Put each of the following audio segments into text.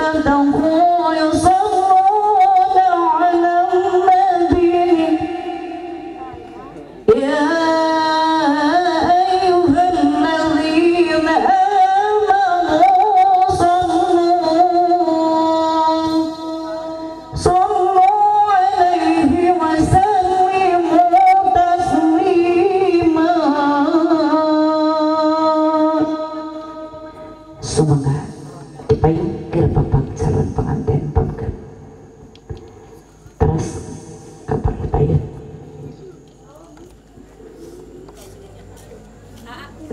وملائكته يصلون على النبي يا أيها الذين آمنوا صلوا عليه وسلموا تسليما. Semoga dipayung ke bapak calon pengantin pameget. Terus kapan payung?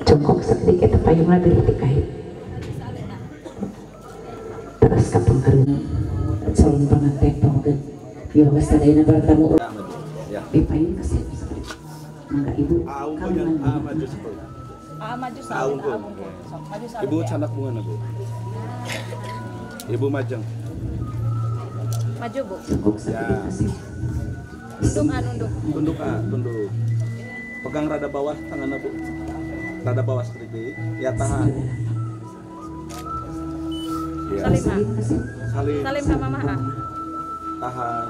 Jongkok sedikit payung lebih dikait. Terus kapan kering calon pengantin pameget. Ya wasadayana bertamu. Dipayung kasih. Mangga ibu kamu maju sepuluh. Ibu canak bunga bu. Ibu majeng. Maju bu. Ya. Tunduk ah, nunduk. Tunduk ah, tunduk. Pegang rada bawah tangannya bu. Rada bawah sedikit. Ya tahan. Ya. Salim ah. Salim. Salim sama mama. Tahan.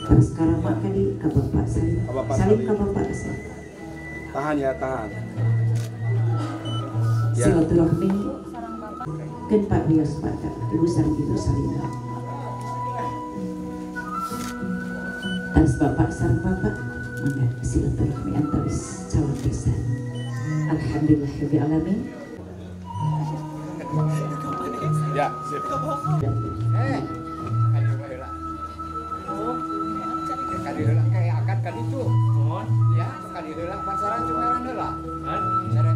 Terus sekarang makan di ke bapak salim. Salim ke bapak salim. Tahan ya, tahan. Ya. Silaturahmi kan Pak Bios Pak Ibu sareng Ibu salim. Terus bapak sareng bapak mangga silaturahmi antawis calon pisan. Alhamdulillahirabbil alamin. Ya, sip. Kali heula. Kali heula kayak akad kali itu. Ya, kali heula pansaran cumaran heula.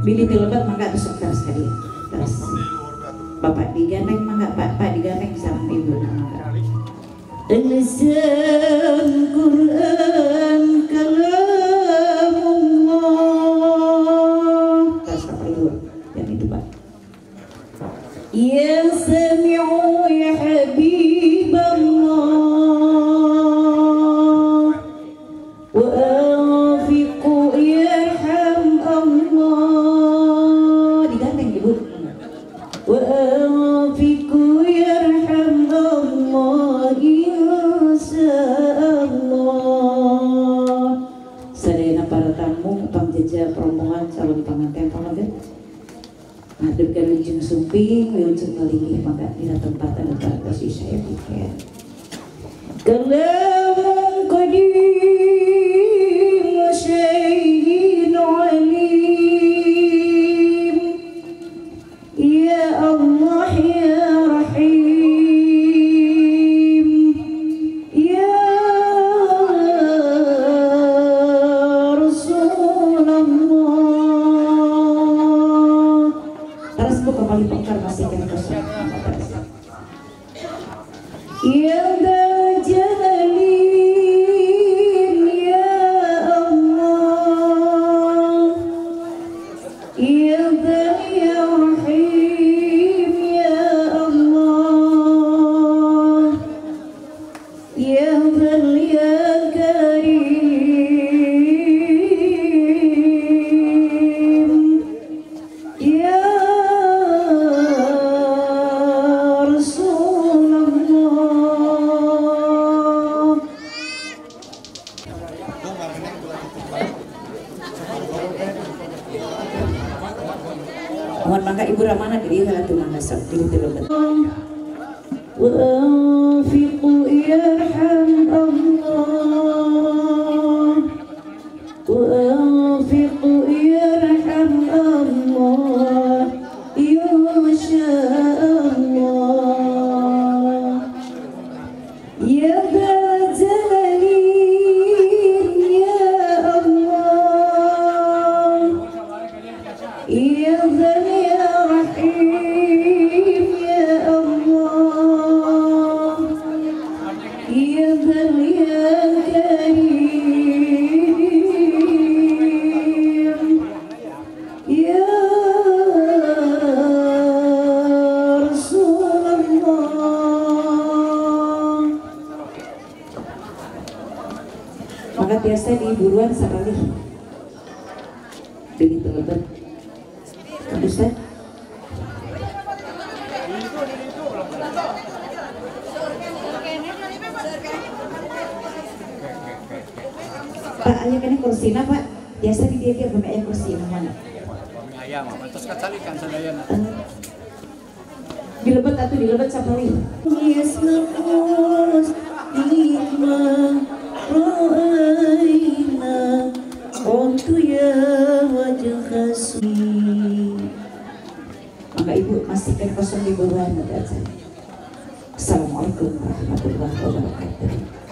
Bilih dilebat mangga besok terus kali. Terus bapak digandeng mangga pak digandeng sareng ibu mangga. Lisan Quran kalamullah. Terus apa ibu? Yang itu pak. Ya sami'u ya habiballah wa anfiqu yarham Allah. Digandeng ibu. Wa anfiqu yarham Allah insyaallah. Sadayana para tamu pamjajah rombongan calon pengantin pameget. Hadapkan wilujeng sumping, wilujeng melinggih mangga dina tempat anu parantos saya pikir. Kalamun qadim wa syai'in alim. Ya Allah ya Rahim ya Rasulullah. Terus bu kembali bongkar masih kena kosong. Ya Dzal Jalalin ya Allah ya Dzal ya Rahim ya Allah ya Dzal ya Karim ya Rasulullah. Mohon mangga Ibu Ramana diri heula teu mangga sok diri teu lebet. Wa anfiqu yarham Allah wa anfiqu yarham Allah insyaallah. Ya Dzal Jalalin ya Allah ya Dzal ya Rahim ya Allah ya Dzal ya Karim ya Rasulullah. Maka biasa di buruan sapalih pilih telebet Ustaz. Pak, aya kana kursina Pak. Biasa di dieu ge bumi aya kursina mana? Bumi aya mah tos kacalikan sadayana. Dilebet atuh dilebet sapalih. Maka ibu masihkan kosong di bawah nanti aja. Assalamualaikum warahmatullahi wabarakatuh.